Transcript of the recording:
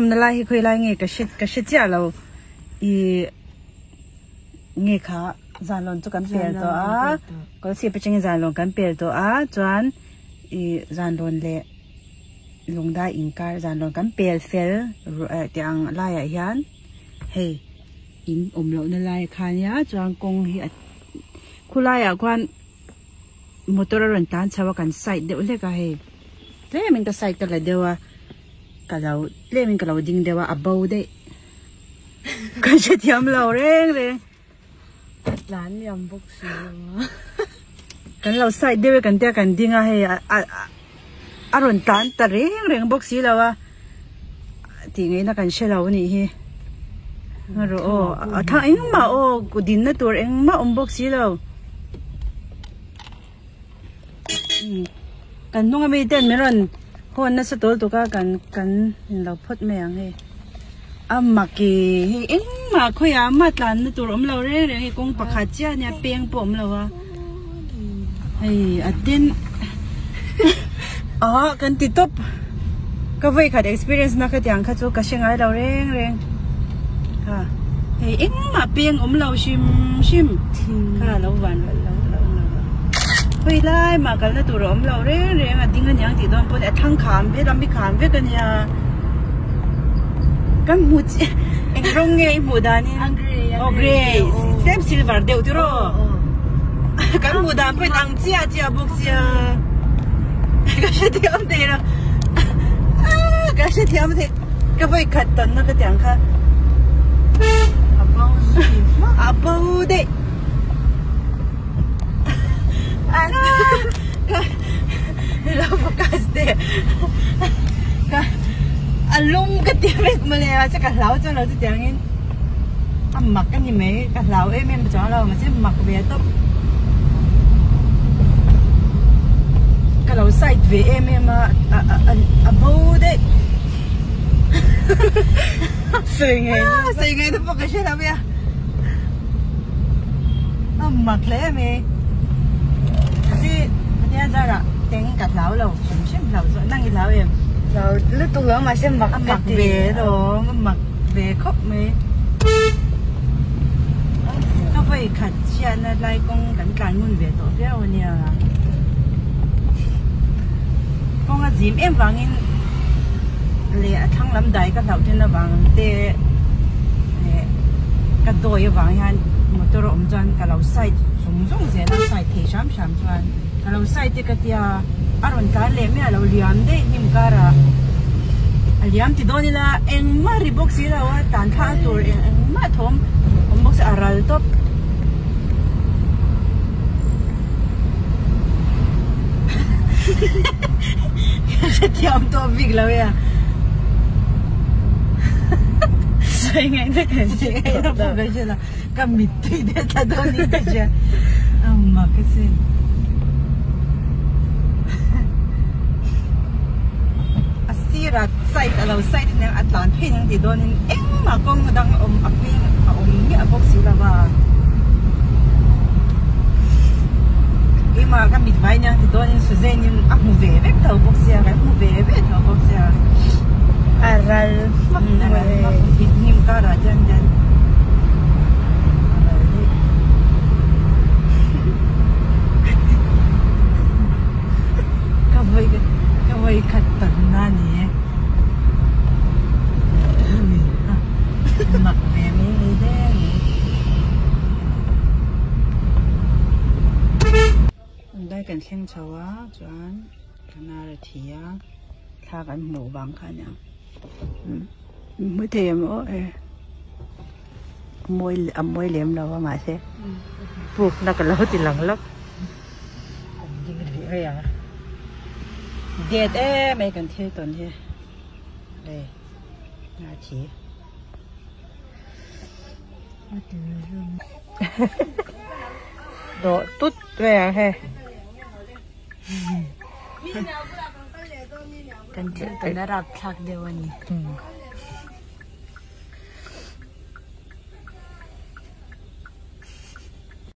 Na lai hi khawi lai nge ka hre ka hre chiah lo ih nge kha zanlawn chu kan pel tawh a kawlchhip atangin zanlawn kan pel tawh a chuan ih zanlawn leh lungdai inkar zanlawn kan pel fel eh tih ang laiah hian hei in awm loh na lai kha ania chuan kawng hi a khulaiah khuan motor a rawn tlan chho a kan side deuh hlek a hei tlemin ka side ka la deuh a. Ka lo tlem in ka lo ding deuh a, a bo daih. Ka hrethiam lo reng reng. A tlan liam bawk si lo a. Kan lo side deuh e kan tia kan ding a hei a a rawn tlan ta reng reng bawk si lo a. Tih ngaihna kan hre lo anih hi. Ngarawh aw a thang engmah aw dinna tur engmah awm bawk si lo. Kan hnung ami ten min rawn hawn nasa tawl tuk a kan kan inlo phawt mai ang hei a mak i hei engmah khawiah mah tlan na tur awm lo reng reng hei kawng pakhat chiah ania peng pawh awm lo a hei a den ah kan ti tawp ka vawi khat experience na khatiang kha chu ka hre ngai lo reng reng kha hei engmah peng awm lo hrim hrim kha lo van lo lo lo lo hawi lai mah kalna tur a awm lo reng reng a ding aniang tih dawn pawh a thlang kham helam hi kham vek ania kan hmu chiah eng rawng nge i hmuh danin aw grey tlem silver deuh tiraw kan hmuh dan pawhin ang chiah chiah bawk sia ka hrethiam thei lo ka hrethiam thei ka vawi khat tawnna ka tiang kha a bo zui hmak a bo daih ka lo focus teh ka a lum ka ti vek mawle mahse ka hlau chuan lo chutiangin a mak a ni mai ka hlau em em chuang lo mahse mak ve tawp ka lo side ve em em a a bo daih sawi ngei sawi ngei te pawh ka hre lo mai a a mak hle mai si pathian zarah teng ka hlau lo hrim hrim hlau zawh nang i hlau em hlau lutuk lo mahse mak ka ti a mak ve alawm a mak ve khawp mai ka vawi khat chhiatna lai kawng kan tlan ngun ve tawh viau ania kawng a zim em vangin leh a thlang lam dai ka hlauh then avang te leh ka dawi avang hian motor a awm chuan ka lo side zung zung zel a side thei hram hram chuan ka lo side te ka tia a rawn tlan leh miah lo liam daih hnim karah a liam ti dawn ila engmah ri bawk si lo a tan thla tur engmah thawm awm bawk si a ral tawp. Ka hrethiam tawh bik lo e a. Sawi ngaihna ka hre tawh lo. Ka hre lo. Ka mittui te tla dawn in ka hria. Amma ka sin. A sira side a lo side nen a tlan phei nang tih dawn in engmah kawng dang a awm a peng a awm miah bawk si lo va. Keimah ka mit vai nia ti dawnin Suzanne in a hmu ve vek tho bawk sia kan hmu ve ve tho bawk sia. A ral hmak a ral hmak hnim hnim karah chuan hian a ral daih. Ka vawi ka vawi khat tawnna a ni e. Mak ve mai mai hle a ni. Lai kan thleng chho a chuan kanar a thi a thla kan hmuh vang kha ania hmu thei em aw e mawi a mawi lem lo a mahse proof na ka lo ti lang lawk kan ding rih rei ang a det em mai kan thil tawn hi hei a thi. Dawh tut ve ang he. Kan thil tawn a rapthlak deuh a ni.